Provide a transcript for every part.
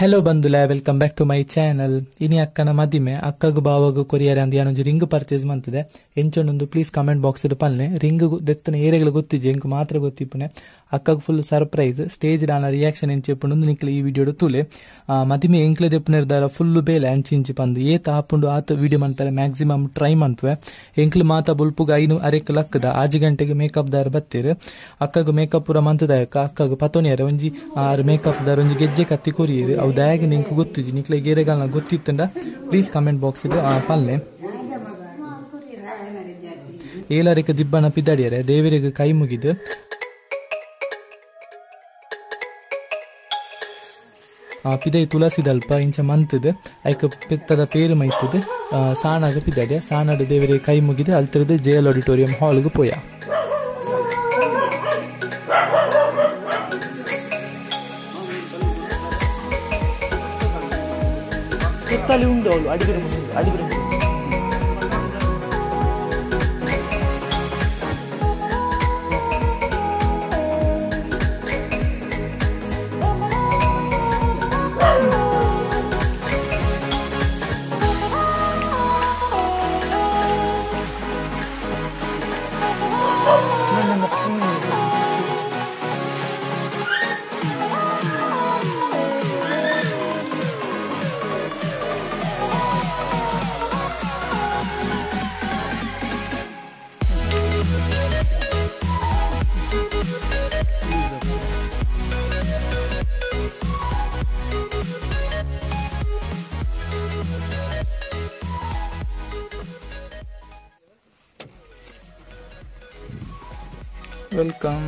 Hello ಬಂದುಲೆ, welcome back to my channel. ಇನಿ ಅಕ್ಕನ ಮದಿಮೆ ಅಕ್ಕಗು ಬಾವಗು ಕೊರಿಯರ್ ಅಂದ್ ಯಾನೊಂಜಿ ರಿಂಗ್ ಪರ್ಚೇಸ್ ಮಂತದೆ ಎಂಚೊಂದು ಪ್ಲೀಸ್ ಕಮೆಂಟ್ ಬಾಕ್ಸ್ ಪಲ್ನೆ. ರಿಂಗ್ ದೆತ್ತನ ಏರೆಗಳು ಗೊತ್ತಿಜ್ಜಿ, ಎಂಕ್ ಮಾತ್ರ ಗೊತ್ತಿಪ್ಪುನೆ. ಅಕ್ಕಗ್ ಫುಲ್ ಸರ್ಪ್ರೈಸ್ ಸ್ಟೇಜ್ ಡಾನ ರಿಯಾಕ್ಷನ್ ಎಂಚೆಪ್ಪುಂಡು ನಿಕ್ಲೆ ಈ ವಿಡಿಯೋಡು ತೂಲೆ. ಮದಿಮೆ ಎಂಕ್ಲೆ ದೆಪ್ಪುನೆರ್ದಾರ ಫುಲ್ ಬೇಲೆ ಅಂಚಿ ಇಂಚಿ ಪಂದು ಏತ್ ಆಪುಂಡು ಆತ ವಿಡಿಯೋ ಮನ್ಪರೆ ಮ್ಯಾಕ್ಸಿಮಮ್ ಟ್ರೈ ಮನ್ಪುವೆ. ಎಂಕ್ಲು ಮಾತ ಬುಲ್ಪುಗ 5 ಅರೆಕ್ ಲಕ್ಕದ 6 ಗಂಟೆಗೆ ಮೇಕಪ್ ದಾರ ಬತ್ತೀರು. ಅಕ್ಕಗ್ ಮೇಕಪ್ ಪೂರ ಮಂತದಾಯಕ ಅಕ್ಕಗ್ ಪತೋನಿಯರ ಒಂಜಿ ಆರು ಮೇಕಪ್ ದಾರ ಒಂಜಿ ಗೆಜ್ಜೆ ಕತ್ತಿ ಕೊರಿಯರು. ಅವು ದಾಯಾಗ ನಿಂಕು ಗೊತ್ತಿಜ್ಜಿ, ನಿಕ್ಲೆ ಗೇರೆಗಾಲ್ನ ಗೊತ್ತಿತ್ತಂಡ ಪ್ಲೀಸ್ ಕಮೆಂಟ್ ಬಾಕ್ಸ್ ಪಲ್ಲೆ. ಏಲರಿಕ ದಿಬ್ಬನ ಪಿದಾಡಿಯರೆ ದೇವರಿಗೆ ಕೈ ಮುಗಿದು ಪಿದೈ ತುಳಸಿದಲ್ಪ ಇಂಚ ಮಂತದ ಐಕ ಪಿತ್ತದ ಪೇರು ಮೈತದ ಸಾಣಾಗ ಪಿದಾಡಿಯ ಸಾಣಾಡು ದೇವರಿಗೆ ಕೈ ಮುಗಿದು ಅಲ್ತರದ ಜೆ.ಎಲ್ ಆಡಿಟೋರಿಯಂ ಹಾಲ್ಗೆ ಪೋಯ. ಸುತ್ತಲಿ ಉಂಡು ಅವಳು ಅಡಿಬಿರು ಅಡಿಬಿರು. Welcome.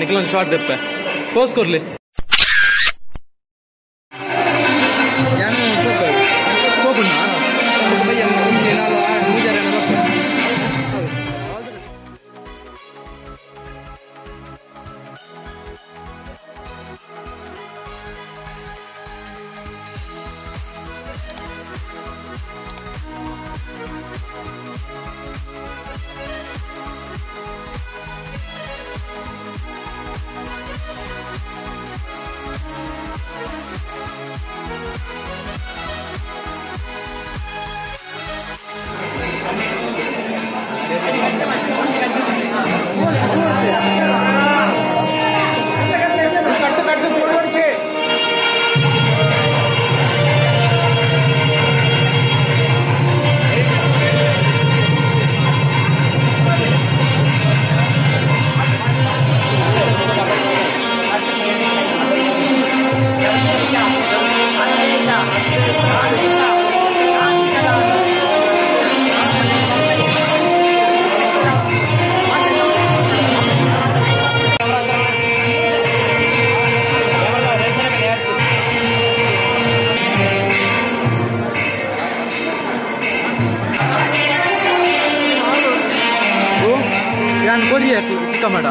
Nikhil shot ದೆಪ್ಪೆ ಪೋಸ್ ಕೊರ್ಲಿ. ಚಿಕ್ಕಮಡ.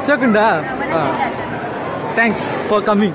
ಶೋಕುಂಡಾ? Thanks for coming.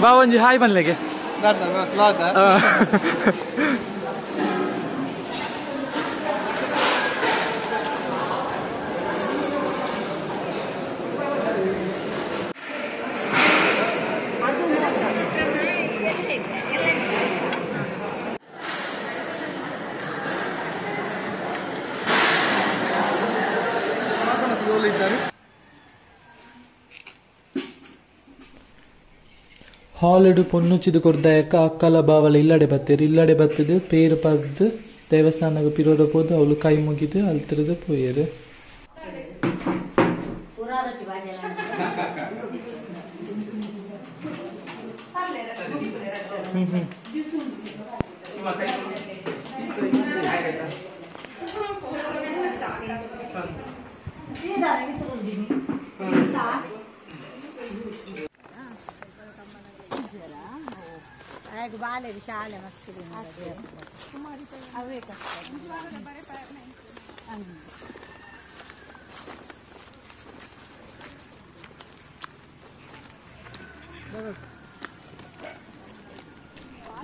ಬಾವಂಜಿ ಹಾಯ್ ಬನ್ಲೆಗೆ. ಹಾಲಿಡು ಪೊನ್ನುಚಿದು ಕೊರ್ದಾಯಕ್ಕ ಅಕ್ಕಲ ಬಾವಲ ಇಲ್ಲಡೆ ಬತ್ತೇರು ಇಲ್ಲಡೆ ಬತ್ತದು ಪೇರು ಪದ್ದು ದೇವಸ್ಥಾನಗ ಪಿರೋಡ ಪೋದು ಅವಳು ಕೈ ಮುಗಿದು ಅಲ್ತಿರದು ಪೋಯರು.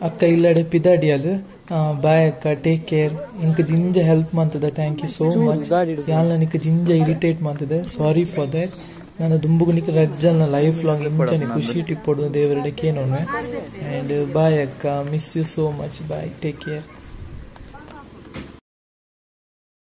ಅಕ್ಕ ಇಲ್ಲಡೆ ಪಿದಾಡಿಯಲು ಬಾಯ್ ಅಕ್ಕ, ಟೇಕ್ ಕೇರ್. ಇಂಕ ಜಿಂಜ ಹೆಲ್ಪ್ ಮಂತದ, thank you so much. ಯಾನ್ ನಿಕ್ ಜಿಂಜ ಇರಿಟೇಟ್ ಮಂತದೆ, ಸಾರಿ ಫಾರ್ that. ನಾನು ದುಂಬುಗು ನಿಕ್ ರಜ್ಜಲ್ನ ಲೈಫ್ ಲಾಂಗ್ ಇಂಚನೆ ಖುಷಿ ಟಿಪ್ಪೊಡು ದೇವರಡೆ ಕೇನೋನೆ. ಆ್ಯಂಡ್ ಬಾಯ್ ಅಕ್ಕ, miss you so much, bye, take care.